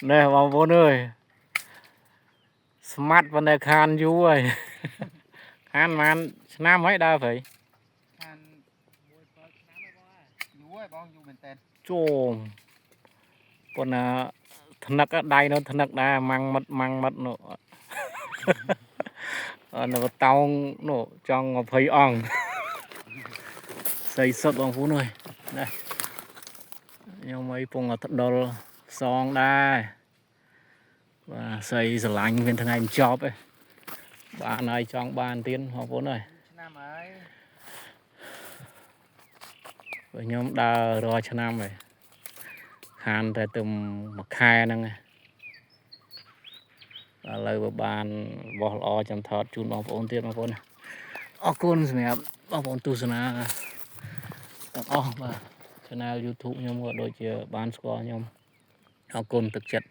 ណែបងប្អូនអើយស្មាត់ប៉ុន្តែខានយូរហើយខានប៉ុន្មានឆ្នាំហើយដើរព្រៃ ខាន1 7ឆ្នាំហើយបងយូរហើយបងយូរមែនតើ ជោមប៉ុន្តែថ្នឹកដៃនៅថ្នឹកដែរម៉ាំងមិតម៉ាំងមិតនោះអនៅតោងនោះចង់20អង្គស្អីសុតបងប្អូនអើយណាខ្ញុំអីពងតែដុលសងដែរបាទស្អីស្រឡាញ់មានថ្ងៃមិនចប់ឯងបានហើយចង់បានទៀតបងប្អូនអើយ ឆ្នាំហើយ ព្រោះខ្ញុំដើររាល់ឆ្នាំហើយខានតែទៅមួយខែហ្នឹងឯងឥឡូវបើបានរបស់ល្អចាំថតជូនបងប្អូនទៀតបងប្អូនណាអរគុណសម្រាប់បងប្អូនទស្សនាទាំងអស់បាទ Channel YouTube ខ្ញុំក៏ដូចជាបានស្គាល់ខ្ញុំអរគុណទឹកចិត្ត